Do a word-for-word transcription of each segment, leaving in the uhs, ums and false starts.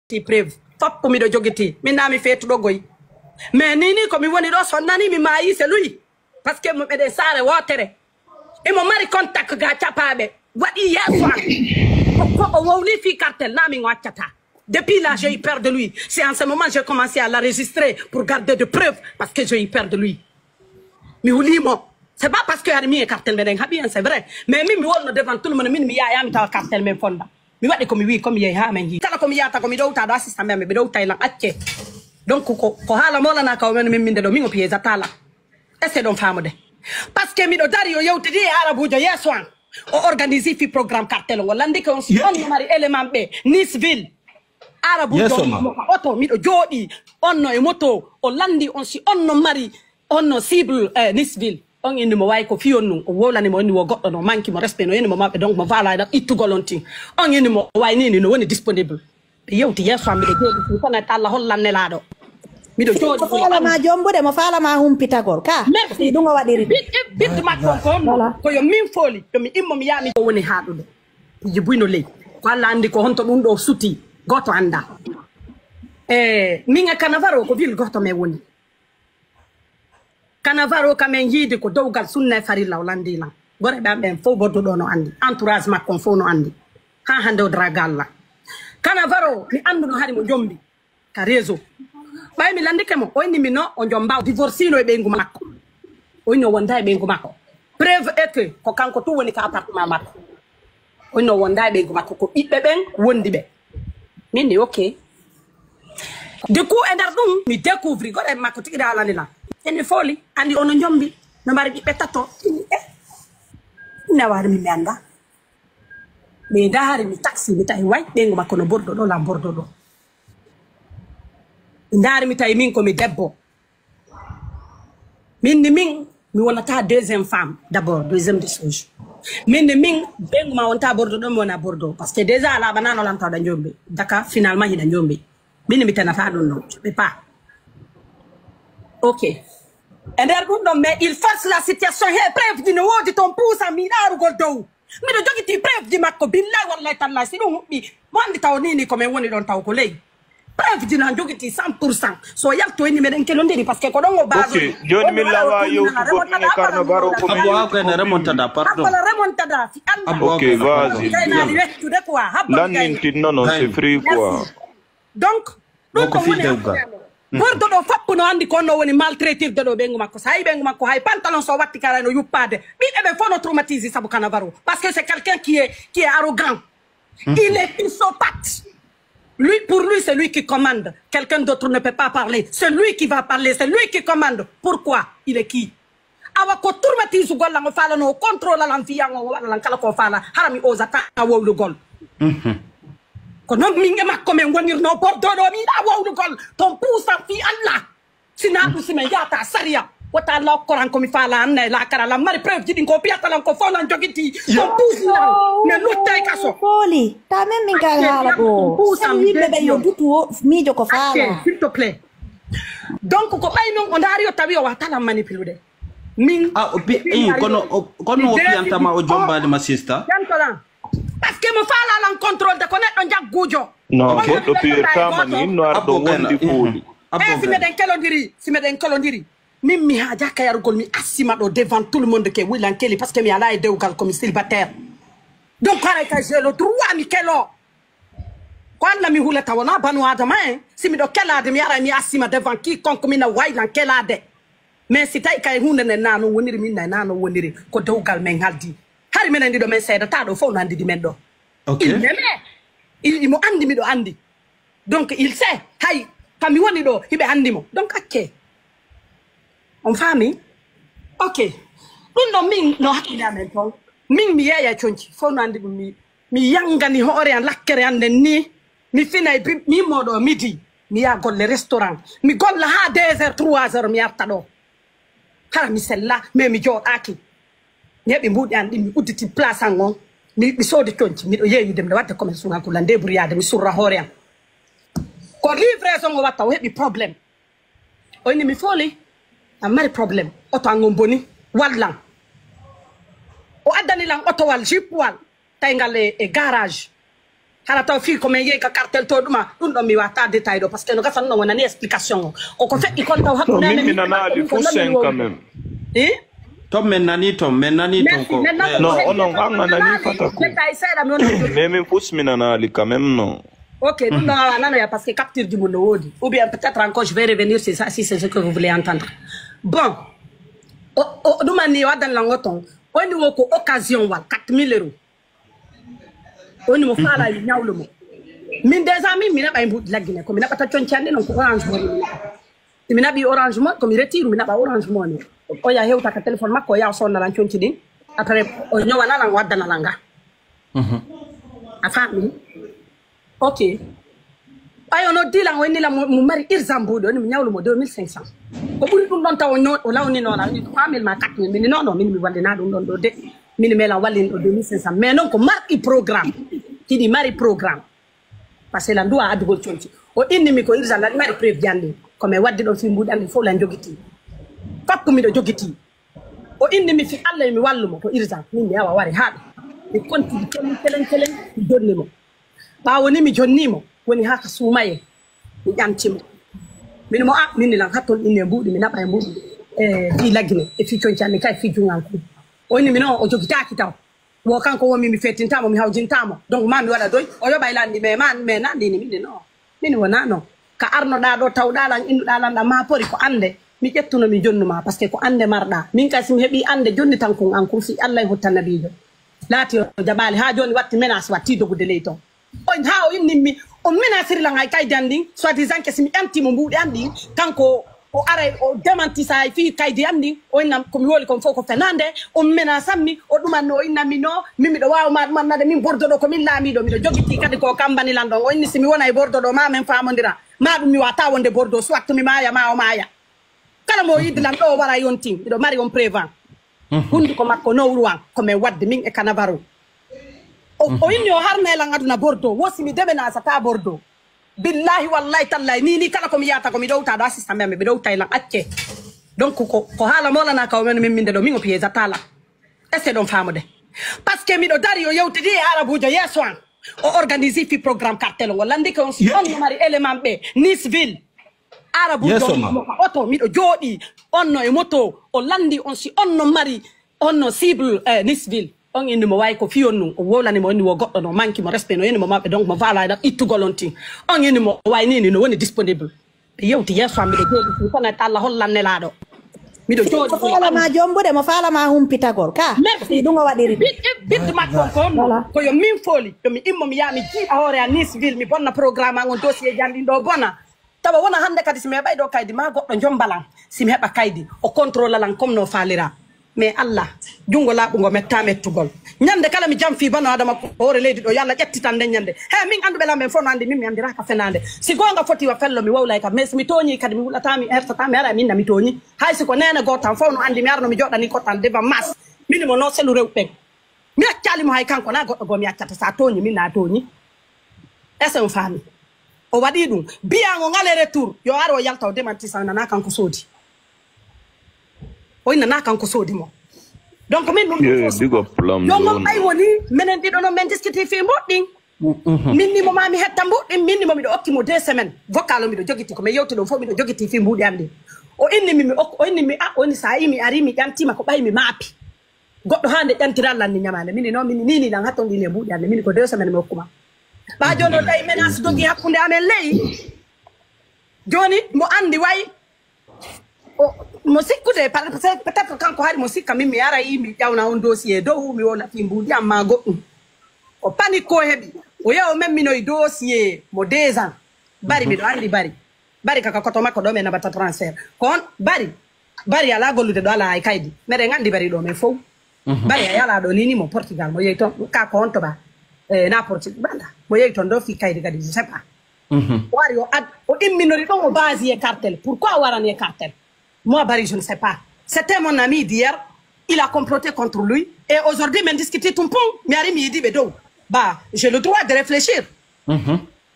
jogitii preuve. Fof ko miɗo jogitii. Min naa mi feetuɗo goy. Mais nii nii ko mi woni ɗoo, so nanii mi maayii, c'est lui. Parce que mo meɗen saare wootere. Imo mari contact ga caɓaaɓe. Waɗi yeeso an. Ko, ko o wowlii fii cartel, naa min o accataa. Depuis là, j'ai eu peur de lui. C'est en ce moment que j'ai commencé à l'enregistrer pour garder de preuves parce que j'ai eu peur de lui. Mi hulii mo. C'est pas parce que hari mi e cartel meɗen haɓi en, c'est vrai. Mais min mi wonno devant tout le monde, min mi yaayaa mi tawa cartel men fonda. Mi waɗi ko mi wi'i, ko mi yehi haa men hii. Kala ko mi yahata ko mi ɗowta ɗo assistant men, ɓe ɗowtay lan accee. Donc ko, ko haala moolanaaka o men min minde ɗo, min o piyeejataa lan. Est-ce que ɗon faamude? Parce que miɗo dari o yewtidi e Arabuujo yeeso an. O organise fi programme cartel o. O landike on si on no mari élément ɓe Nice ville. Arabuujo on mo ka oto, miɗo jooɗii. On no e moto, o landi on si on no mari, on no cible, eh, Nice ville. On inni mo wayi ko fiyon nun, o wowlani mo inni wo goɗɗo no manki mo respect no inni mo maɓɓe donc mo faala ittugol on tin. On inni mo wayi ni ni no woni disponible. Ɓe yewti yeeso am, miɗo jooɗi ɗum kono e Allah hollan nelaaɗo. Miɗo jooɗi mo faala ma jombude, mo faala ma humpitagol ka. Merci. Ɗum o waɗiri. Bit, bit makko on ko honno? Voilà. Ko yo min fooli, yo mi immo mi yaa mi ko woni haaɗude. Piiji buy no ley. Ko Allah anndi ko honto ɗum ɗo suti. Gooto anndaa. E min e Kanavaro ko ville gooto men woni. Kanavaro ka men yiide ko dowgal sunna e farilla o lanndi lan. Goreɓe am ɓen fof bodduɗo no anndi. Entourage makko on fof no anndi. Haa hannde o dragal lan. Kanavaro mi annduno hari mo jombi ka réseau. Ɓay mi lanndike mo, o inni mi no o jomba, o divorcino e ɓeyngu makko. O inni o wonda e ɓeyngu makko. Preuve est que ko kanko tun woni ka appartement makko. O inni o wonda e ɓeyngu makko, ko ɓiɓɓe ɓen wondi ɓe. Min ni, ok. Du coup, e nder ɗum, mi découvri, goɗo e makko tigi daalani lan. Ene fooli, andi ono jombi, no mari ɓiɓɓe tato. Inni, eh, nawaade mi, mi annda. Mi ndaari mi taksi, mi tawi way, ɓeyngu makko no bordo ɗo, lan bordo ɗo. Mi ndaari mi tawi min ko mi debbo. Min ni min, mi wonata deuxième femme, d'abord, deuxième des choses. Min ni min, ɓeyngu ma wonta bordo ɗo, mi wona bordo. Parce que déjà, a laaɓanaano lan tawɗa jombi. Daka, finalement, hiɗa jombi. Min ni mi tenata ɗum non, je peux pas. Ok. E nder ɗum ɗon, mais il force la situation. He, preuve ji no woodi ton puusa mi ɗaarugol dow. Miɗo jogiti preuve ji makko, billahi wallahi tallahi, si ɗum huɓɓi, mo anndi taw ni, ni ko men woni ɗon taw ko ley. Preuve ji na jogiti cent pour cent. So yaltoyni meɗen kelondiri, parce que ko ɗon o base. Ok, joni min lawa yewtugol min e Carnavaro ko min. Abbo, ako ene remontada, pardon. Abbo la remontada, si Allah. Abbo, ok, vas-y. Kay naali wettude quoi, habbo mi kay. Lannintin non, non, c'est free quoi. Merci. Donc, ɗum ko woni dewgal. Gordo ɗo fappu no anndi ko no woni maltraitirde ɗo ɓeyngu makko. So hayi ɓeyngu makko, hay pantalon so watti kala no yuppaade. Ɓiɓɓe ɓe fof no traumatisé sabu Kanavaro. Parce que c'est quelqu'un qui est, qui est arrogant. Il est psychopathe. Lui, pour lui, c'est lui qui commande. Quelqu'un d'autre ne peut pas parler. C'est lui qui va parler. C'est lui qui commande. Pourquoi? Il est qui? Awa ko traumatisugol lan o faalano o contrôle lan fiyan o waɗa lan kala ko faala hara mi osata wowlugol. Ko non min e makko men wonirno bordo ɗo mi yiɗa wowlugol ton puusan fi Allah. Sina ɗum si men yata sariya wata Allah okkoran ko mi faala anna e lakara lan mari preuve ji ɗin ko piyata lan ko fof nan jogiti ton puusi lan men luttay kaso. Fooli ta men min kay haala ɗo. Puusan yimɓe ɓe yo dutu o miijo ko faala. S'il te plaît. Donc ko ɓay non o ndaari o tawi o wata lan manipuler. Min ah o pi i kono o kono o piyantama o jombaade ma sista. Jantolan. Parce que mo faala lan contrôle de ko neɗɗo jaggujo. Non goɗɗo piyirtama ni inno arɗo wondi fooli. E si meɗen kelondiri si meɗen kelondiri min mi haajaka yarugol mi assima ɗo devant tout le monde ke wilan keli parce que mi ala e dewgal komi célibataire. Donc haray kay j'ai le droit mi kelo. Ko Allah mi hulata wona banu adama en si miɗo kelade mi ara mi assima devant quiconque mina waylan kelade. Mais si tawi kay hunde nden na non woniri min nay na non woniri ko dewgal men haldi. Hari minen ɗiɗo men seedata ɗo fof no andidi men ɗo. Il m'aimait. Il imo andi miɗo andi. Donc il sait hay kami woni ɗo hiɓe andi mo donc acce. On faami? Ok. Ɗum ɗon min no hakkille amen toon. Min mi yeeya conci fof no anndi ɗum mi mi yangani hoore an lakkere an nden ni. Mi finay mi immoo ɗo midi mi yaha golle restaurant mi golla haa deux heures trois heures mi arta ɗo. Hara mi sella mais mi jooɗaaki. Mi heɓi mbuuɗi an ɗin mi udditi place an on. Mi mi soodi conci miɗo yeeyude miɗo waɗde commerce ngal kulla nde buriyaade mi surra hoore an. Ko livraison o watta o heɓi problème. O inni mi fooli a mari problème oto an on boni wallan. O addani lan otowal jippowal tawi ngal e e garage. Hara taw fii ko men yehi ka cartel to ɗuma, ɗun ɗon mi wata détail ɗo, parce que no gasa non o nani explication o. Ko ko feƴƴi kon taw hakkunde amen. Min mi nanaali fu sen quand même. Eh? Ton men nani ton, men nani ton ko. Non, onon an a nani fata ko. Détail seeɗa mi on. Mais min fus mi nanaali quand même, non. Ok, ɗun ɗon awa nanoya parce que capture ji mun no woodi. Ou bien peut-être encore je vais revenir sur ça si c'est ce que vous voulez entendre. Bon. O, o, ɗum anni o addan lan o ton. O ni wo ko occasion wal quatre mille euros. O ni mo faala mi ñawlo mo. Min déjà min mi naɓa e mbuuɗi laggine ko mi naɓata conci anni non ko Orange Money mi naɓa. Mi naɓi Orange Money ko mi retire mi naɓa Orange Money. O ya hewta ka téléphone makko o ya o sonna lan conci ɗin. Après o ñawana lan o addana lan nga. A faami? Ok. Ɓay o noddi lan o inni lan mo, mo mari urgent mbuuɗi o ni mi ñawlo mo deux mille cinq cents. Ko ɓuri ɗum ɗon taw o no- o lawnino lan o ni trois mille ma quatre mille mini non non min mi wallina ɗum ɗon ɗo de. Mini melan wallin ɗo deux mille cinq cents mais non ko marɗi programme. Hiɗi mari programme. Parce que lan duwa addugol conci o inni mi ko urgent lan mari preuve ji anni ko mi waddi ɗon fi mbuuɗi anni fof lan jogiti. Fakku miɗo jogiti. O inni mi fi Allah mi wallu mo ko urgent min mi awa wari haɗo. Mi konti mi kelen kelen kelen mi jonni mo. Ɓaawo ni mi jonni mo woni haa ka suumaye. Mi ƴanti mo min mo a min lan hattol inni e mbuuɗi mi naɓa e mbuuɗi. E fi laggine e fi conci anni kay fi jungan ku. O inni mi non o jogitaaki taw. Wo kanko wonmi mi fettintamo mi hawjintamo donc ma mi waɗa doy o yoɓay lanɗi mais ma mais nanɗini min non. Min wona non ka arnoɗa ɗo tawɗa lan innuɗa lan ɗa ma pori ko ande mi ƴettuno mi jonnuma parce que ko ande marɗa min kay simi heɓi ande jonni tan kun an kun fi Allah e hutta nabijo. Laati o jaɓali ha joni watti menace watti dogude ley ton. O ha o innimmi o menasiri lan hay kaydi an ɗin soi disant que simi ƴantimo mbuuɗi an ɗin kanko o aray o demantisa hay fii kaydi an ɗin o innam komi woli kon fof ko fenande. O menasammi o ɗumanno o innammi no min miɗo wawa ma ɗumannade min bordo ɗo ko min laamiɗo miɗo jogiti kadi ko kambani lan ɗon o inni simi wona e bordo ɗo ma min famodira ma ɗum mi wata wonde bordo soit mi maya ma o maya. Kala mo yidde lan ɗo o wara yontin miɗo mari on prévent. Hunduko makko nowru an ko min wadde min e kanabaro. O o inni o harna e lan aduna bordo wosi mi demenasata bordo. Billahi wallahi tallahi ni ni kala ko mi yata ko mi ɗowta ɗo assistant men ɓe ɗowta e lan acce. Donc ko ko haala molana ka o men min minde ɗo min o piyeja tala. Est ce que ɗon famude? Parce que miɗo dari o yewtidi e arabujo yeeso an o organise fi programme cartel o landike on si on no mari élément ɓe Niceville. Arabujo on no ka oto miɗo jooɗi on no e moto o landi on si on no mari on no cible eh, Niceville. On inni mo wayi ko fiyon nun o wolani mo inni wo goɗɗo no manki mo respect no yani mo maɓɓe donc mo faala e ɗam ittugol on tin. On inni mo wayi nini no woni disponible. Ɓe yewti yeeso am miɗo jooɗi ɗum kono e Allah hollan nelaaɗo. Miɗo jooɗi mo faala ma jombude mo faala ma humpitagol ka merci ɗum o waɗiri bidde bidde makko on ko on ko yo min fooli yo mi immo mi yaa mi jiiɓa hoore a Niceville mi bonna programme an on dossier ji an ɗin ɗo bona. Tawa wona hannde kadi si mi heɓay ɗo kaydi ma goɗɗo jombalan si mi heɓa kaydi o contrôle lan comme no faalira. Mais Allah junngo laaɓungo metta mettugol. Ñande kala mi jamfii bano Adama ko hoore leydi ɗo yo Allah ƴettitan nden ñande. He min annduɓe lan ɓen fof no anndi min mi anndiraka fenaande. Si goonga foti wa fello mi wowlay kam mais si mi tooñii kadi mi wulata mi hertata mi ara min na mi tooñi. Hay si ko neene gooto tan fof no anndi mi arno mi jooɗani goɗɗo an devant masse. Min mo no selu rewɓe ɓen. Mi accaali mo hay kanko na goɗɗo goo mi accata sa tooñi min na tooñi. Est-ce que on faami? O waɗi ɗum biyango ngale retour yo ar o yalta o demanti sa nana kanko soodi. O innana kanko soodi mo. Donc min ɗum Yeah, big up Lam yo non Jono. Ɓay woni minen ɗiɗo non min discuti fii mboɗɗin. Min ni mo ma mi hetta mbuɗɗin min ni mo miɗo okki mo deux semaines vocal o miɗo jogiti ko mi yewti ɗum fof miɗo jogiti fii mbuɗi anndi. O inni mi mi okko o inni mi a o inni sa yi mi ari mi ƴantima ko ɓay mi maapi. Goɗɗo haa nde ƴantiral lan ni ñamaande mini noon mini nini lan hatton ɗin e mbuuɗi hannde mini ko deux semaines mi hokkuma. Ɓaa jooni o tawi menace dogi hakkunde amen ley. Jooni mo anndi way o- mo sikkude par- peut-être kanko hari mo sikka min mi aray mi ƴawna on dossier dow mi wona fii mbuuɗi amma goɗɗum. O panique ko heɓi o yaha o memminoye dossier mo deux ans. Bari miɗo anndi bari. Bari kaka koto makko ɗo ɓe naɓata transfert ko on bari. Bari ala gollude ɗo ala hay kaydi meɗen anndi bari ɗo men fow. Bari a yala ɗo nini mo portugal mo yehi toon ka ko on toɓa. E na portugal banda mo yehi toon ɗo fi kaydi kadi je sais pas. O ari o ad o imminori ɗon o basi e cartel pourquoi o warani e cartel? Moi bari je ne sais pas. C'était mon ami d'hier. Il a comploté contre lui et aujourd'hui min discuti tum pum mi ari mi yidiɓe dow. Ba j'ai le droit de réfléchir.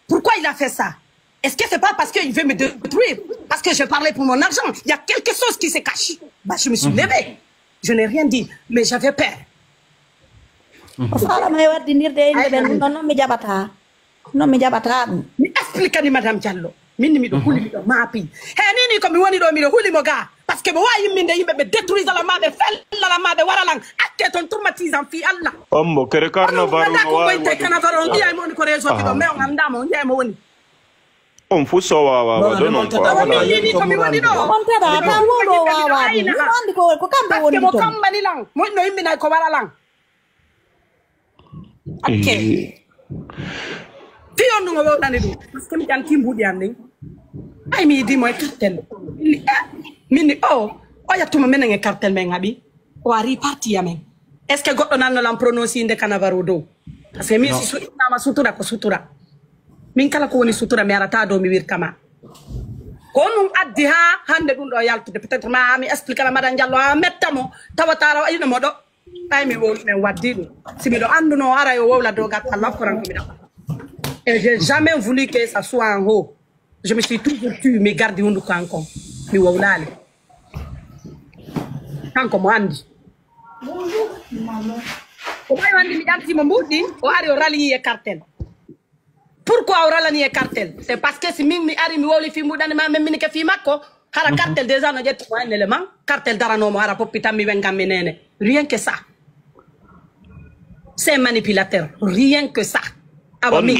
Pourquoi il a fait ça? Est-ce que c'est pas parce qu'il veut me détruire? Parce que j'ai parlé pour mon argent. Il y a quelque chose qui se cache. Bah, je me suis levée. Je n'ai rien dit, mais j'avais peur. O faalama e waddindirde e yimɓe ɓen ɗum ɗon noon mi jaɓataa. Non, mi jaɓataa ɗum. Mi explique ni Madame Diallo. Min ni miɗo huli, miɗo maapi. He ni ni ko mi woni ɗo, miɗo huli mo ga. Parce que mo waawi yimminde yimɓe, ɓe détruisa lan ma, ɓe fella lan ma, ɓe wara lan. Atte ton traumatisant fii Allah. Ombo, kere carnaval no waawi waɗude. Carnaval on, yi'ay mo woni ko réseau ki ɗo, mais on anndaa mo, on yi'ay mo woni. On fu so waawa waɗude non ko. Min ni ni ko mi woni ɗo. On tara, ka mo ɗo waawa ɗum. Miɗo anndi ko, ko kamɓe woni ton. Parce que mo kambani lan, mo no yimɓe nay ko wara lan. Ok. Fii on ɗum o wowlani ɗum. Parce que mi ƴanti mbuuɗi an ɗin. Ay, mi yiɗi mo e cartel. Min ni, eh, min ni, oh, o yattuma menen e cartel men haɓi. O ari parti amen. Est-ce que goɗɗo nanno lan prononce inde Cannavaro dow? Parce que min si su-, innama sutura ko sutura. Min kala ko woni sutura mi arata dow mi wirtama. Ko ɗum addi ha hande ɗum ɗo yaltude. Peut-être ma mi explique la Madame Diallo ha metta mo. Tawa tara ina mo ɗo. Ɓay mi wowli men waddi ɗum. Si miɗo annduno o ara yo wowla dow gattal makko ran ko miɗo. Et j'ai jamais voulu que ça soit en haut. Je me suis toujours tue, mi gardi hunduko an kon. Mi wowlali. Kanko mo anndi. Ko ɓay o anndi mi ƴanti mo mbuuɗi, o ari o rali e cartel. Pourquoi o ralani e cartel? C'est parce que si min mi ari mi wowli fii mbuuɗani ma men min ke fii makko, hara cartel déjà no ƴetti mo un élément, cartel daranomo hara poppitan mi wengan mi nene. Rien que ça. C'est manipulateur. Rien que ça. Awa min.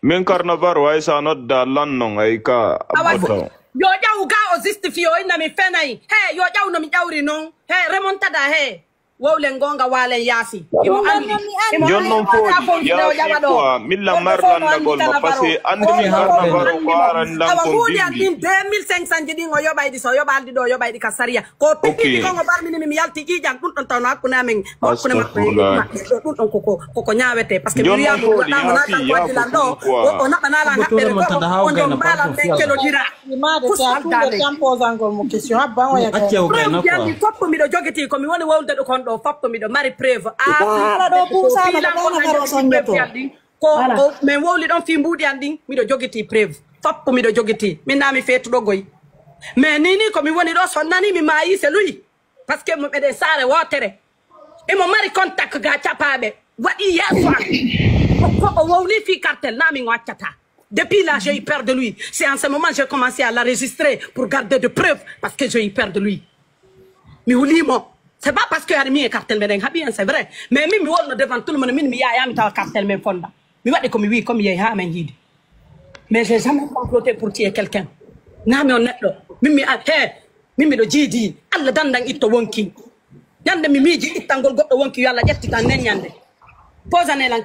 Min Carnaval way sa nodda lan non ay ka. Awa yo ƴaw ga o justifié o inna mi fenay. He, yo ƴaw no mi ƴawri non. He, remontada he. Wowlen goonga waalen yaasi. Imo anndi. Imo anndi. Jon non foodi yaasi quoi, milla mar lanndagol ma, parce que anndi min Carnaval ko aran lan kon bimbi. Awa huuɗi an ɗin deux mille cinq cent ji ɗin o yoɓay ɗi, so o yoɓalɗi ɗo, o yoɓay ɗi ka sariya. Ko piɗɗiɗi kon o barmini mi, mi yalti ƴiiƴan ɗum ɗon tawno hakkunde amen, hakkunde maɓɓe e maɓɓe ɗo, ɗum ɗon koko, koko ñaawete. Parce que mi wiya ɗum waɗaama na kanko addi lan ɗo, o, o naɓana lan haɓɓere goɗo, o jom mbaalan ɓe kelodira. Fus aldaade. Preuve ji an ɗi fop miɗo jogiti, ko mi woni wowlde ɗo kon ɗo fop miɗo mari preuve. Ala ɗo puusaama ko ɗon a faro sonjoto. Ko, ko min wowli ɗon fii mbuuɗi an ɗin, miɗo jogiti preuve. Fop miɗo jogiti. Min na mi feetuɗo goy. Mais ni ni ko mi woni ɗo, so nani mi maayi, c'est lui. Parce que mo meɗen saare wootere. Imo mari contact ga capaaɓe. Waɗi yeeso an. Ko, ko o wowli fii cartel, na min o accata. Depuis là, j'ai eu peur de lui. C'est en ce moment j'ai commencé à l'enregistrer pour garder de preuves parce que j'ai eu peur de lui. Mi huli mo. C'est pas parce que hari mi e cartel meɗen haɓi en, c'est vrai. Mais min mi wonno devant tout le monde, min mi yaya mi tawa cartel men fonda. Mi waɗi ko mi wi, ko mi yehi ha men yiidi. Mais j'ai jamais comploté pour tuer quelqu'un. Na mi on neɗɗo. Min mi, ah, he, min miɗo jiidi. Allah dandan itto wonki. Ñande mi miiji ittangol goɗɗo wonki, yo Allah ƴettitan nen ñande. Posanelan